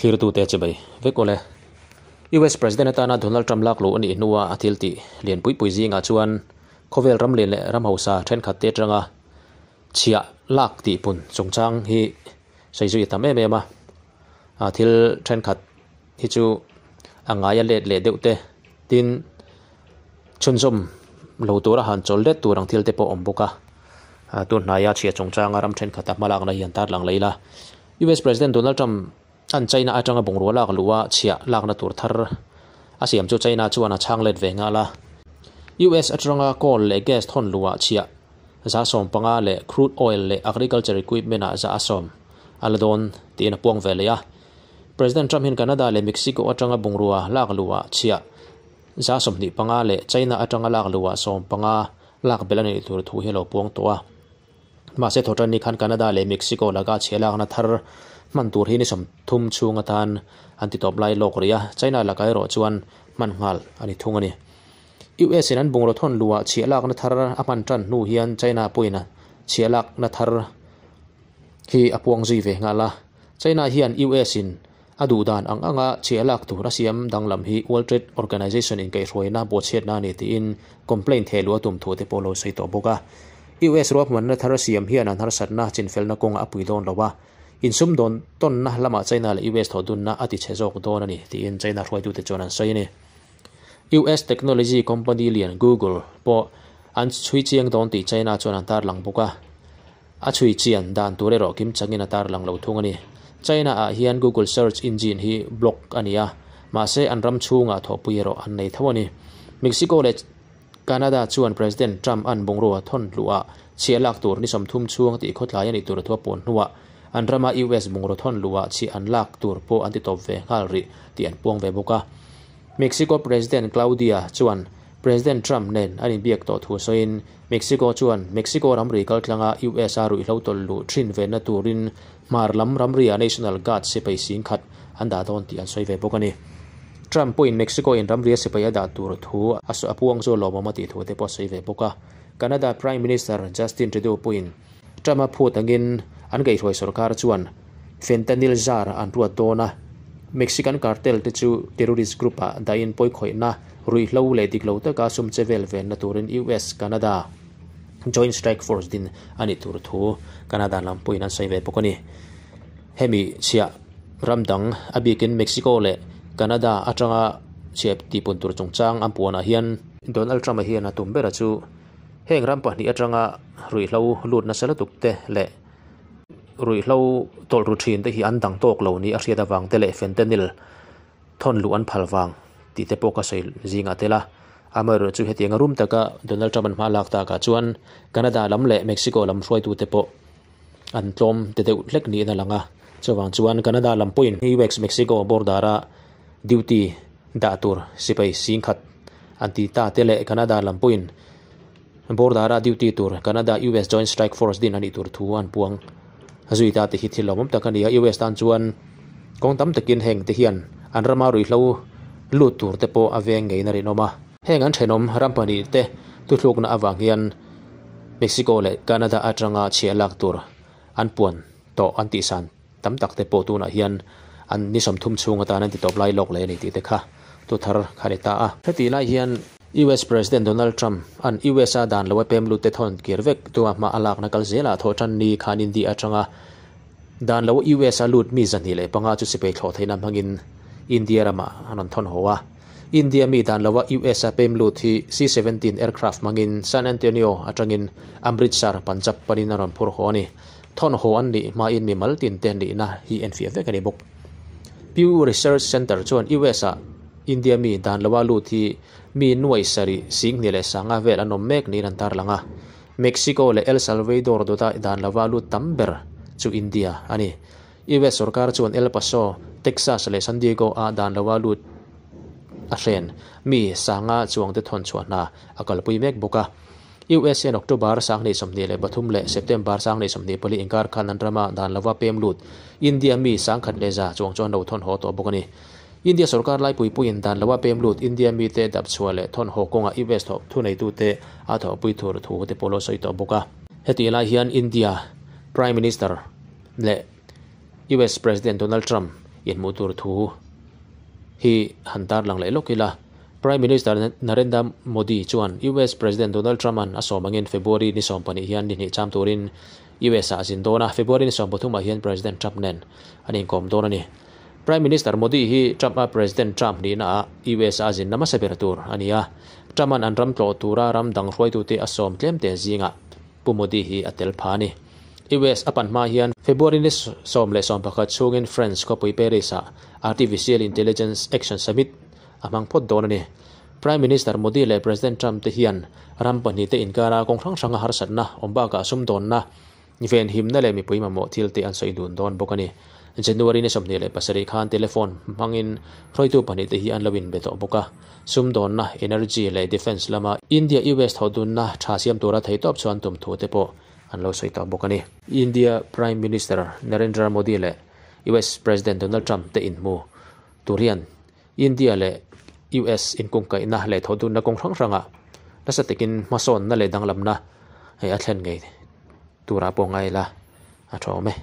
Thlirtute chibai vek awle. US President atana Donald Trump lak luh a nih hnua a thil tih lian pui pui zingah chuan khawvel ram lian leh ram hausa thenkhat te atanga chhiah lak tih pun chungchang hi sawi zui a tam em em a. A thil thenkhat hi chu a ngai a let leh deuh te tin chhunzawm lo tura han chawl let tur ang thil te pawh a awm bawk a. Tun hnaia chhiah chungchanga ram thenkhat a hmalakna hi an tarlang leh ila. US President Donald Trump an China atanga bungrua lak luh a chhiah lakna tur thar a siam chu China chuan a chhang let ve nghal a. US atanga coal leh gas thawn luh ah chhiah 15% leh crude oil leh agriculture equipment ah 100% a la dawn tiin a puang ve leh a. President Trump hian Canada leh Mexico atanga bungrua lak luh ah chhiah 25% leh China atanga lak luh ah 15% lak belh a nih tur thu hi a lo puang tawh a. Mahse thawhtan ni khan Canada leh Mexico laka chhia lakna thar hman tur hi ni 30 chhung atan an ti tawp lai lawk rih a, China laka erawh chuan hman nghal a ni thung a ni. US in an bungraw thawn luhah chhia lakna thar a hman tan hnu hian China pawhin chhia lakna thar hi a puang zui ve nghal a. China hian US in a duh dan ang anga chhia lak tur a siam danglam hi World Trade Organization inkaihhruaina bawhchhiatna a ni tiin complaint theh luh a tum thu te pawh lo sawi tawh bawk a. US ruahmanna thar a siam hian an harsatna chinfelna kawngah a pui dawn lo a, insumdawn tawnna lamah China leh US thawhdunna a tichhe zawk dawn a ni tiin China hruaitute chuan an sawi a ni. US technology company lian Google pawh an chhui chiang dawn tih China chuan an tarlang bawk a. A chhui chian dan tur erawh kim changin a tarlang lo thung a ni. China ah hian Google search engine hi block a ni a, mahse an ram chhungah thawhpui erawh an nei tho a ni. Mexico leh Canada chuan President Trump an bungrua thawn luhah chhiah lak tur ni 30 chhung tih khawtlai a nih tur thu a puan hnuah an rama US bungraw thawn luhah chhiah an lak tur pawh an ti tawp ve nghal rih tih an puang ve bawk a. Mexico President Claudia chuan President Trump nen an inbiak tawh thu sawiin Mexico chuan Mexico ramri kaltlanga US a ruihhlo tawlh luh thin venna turin hmar lam ramria National Guard sipai sing khat an dah dawn tih an sawi ve bawk a ni. Trump pawhin Mexico in ramria sipai a dah tur thu a puang chu lawmawm a tih thu te pawh a sawi ve bawk a. Canada Prime Minister Justin Trudeau pawhin Trump a phut angin an kaihhruai sorkar chuan fentanyl zar an ruat dawn a, Mexican cartel te chu terrorist group ah dahin pawikhawihna, ruihhlo leh dik lo taka sum che vel venna turin US, Canada Joint Strike Force din a nih tur thu Canada lam pawhin an sawi ve bawk a ni. Hemi chhiah ram dang a bikin Mexico leh Canada atanga chhiah tihpun tur chungchang an puanah hian Donald Trump-a hian a tum bera chu Heng ram pahnih atanga ruihhlo lut nasa lutuk te leh ruihhlo tawlh ru thin te hi an dang tawk lo ni a hriat avang te leh fentanyl thawn luh an phal vang tih te pawh ka sawi zingah tel a. Amaherawhchu hetianga rum taka Donald Trump an hma lak takah chuan Canada lam leh Mexico lam hruaitute pawh an tlawm te deuh hlek niin a lang a. Chuvang chuan Canada lam pawhin US Mexico border a duty dah tur sipai singkhat an ti ta te leh Canada lam pawhin border a duty tur Canada US Joint Strike Force din a nih tur thu an puang zui ta te hi thil lawmawm tak a ni a. US tan chuan kawng tam takin heng te hian an rama ruihhlo lut tur te pawh a veng ngeiin a rinawm a. Heng an thenawm ram pahnih te thuthlukna avang hian Mexico leh Canada atanga chhiah lak tur an puan tawh an tihsan tam tak te pawh tunah hian an ni 30 chhung atan an ti tawp lai lawk leh a ni tih te kha tu thar kha ni ta a. Hetih lai hian US President Donald Trump an US a dan lo a pem lut te thawn kir vek tua hma a lakna kal zelah thawh tan ni khan India atanga dan lo US a lut mi 205 chu sipai thlawh theihna hmangin India ramah an rawn thawn haw a. India mi dan loa US a pem lut hi C-17 aircraft hmangin San Antonio atangin Amritsar, Punjab panin a rawn phur haw a ni. Thawn haw an nih hmain mi mal tin te nihna hi enfiah vek a ni bawk. Pew Research Center chuan US ah India mi dan loa lut hi mi nuai sarih 2500 vel an awm mek niin an tarlang a. Mexico leh El Salvador dawta dan loa lut tam ber chu India a ni. US sorkar chuan El Paso, Texas leh San Diego ah dan loa lut a hren mi sanga chuangte thawn chhuah hna a kalpui mek bawk a. US hian October 2023 leh September 2024 inkar khan an rama dan lova pem lut India mi 1100 chuang chuan lo thawn haw tawh bawk a ni. India sorkar laipui puiin dan lova pem lut India mite dap chhuah leh thawn haw kawngah US thawh thuneitute a thawhpui thur thu te pawh lo sawi tawh bawk a. Hetih lai hian India Prime Minister leh US President Donald Trump inhmuh tur thu hi han tarlang leh lawk ila. Prime Minister Narendra Modi chuan US President Donald Trump-a'n a sawm angin February ni 12 hian ni hnih cham turin US ah a zin dawn a, February ni 13 ah hian President Trump nen an inkawm dawn a ni. Prime Minister Modi hi Trump-a President Trump nihna ah US a zin na hmasa ber tur a ni a, Trump-a'n an ram tlawh tura ram dang hruaitute a sawm tlemte zingah Pu Modi hi a tel pha a ni. US a pan hma hian February ni 10 le 11 chhungin France khawpui Paris-ah Artificial Intelligence Action Summit a hmang phawt dawn a ni. Prime Minister Modi leh President Trump te hian ram pahnihte inkara kawng hrang hranga harsatna awm bakah sumdawnna, venhimna leh mipui mamawh thil te an sawi dun dawn bawk a ni. January ni 27 khan telephone hmangin hruaitu pahnihte hi an lo inbe tawh bawk a. Sumdawnna, energy leh defence lama India-US thawhdunna tha siam tura theihtawp chuan tum thu te pawh an lo sawi tawh bawk a ni. India Prime Minister Narendra Modi leh US President Donald Trump te inhmu tur hian India leh US inkungkaihna leh thawhdunna kawng hrang hrangah nasa takin hmasawnna leh danglamna hei a thlen ngei turah pawh ngai ila a tha awm e.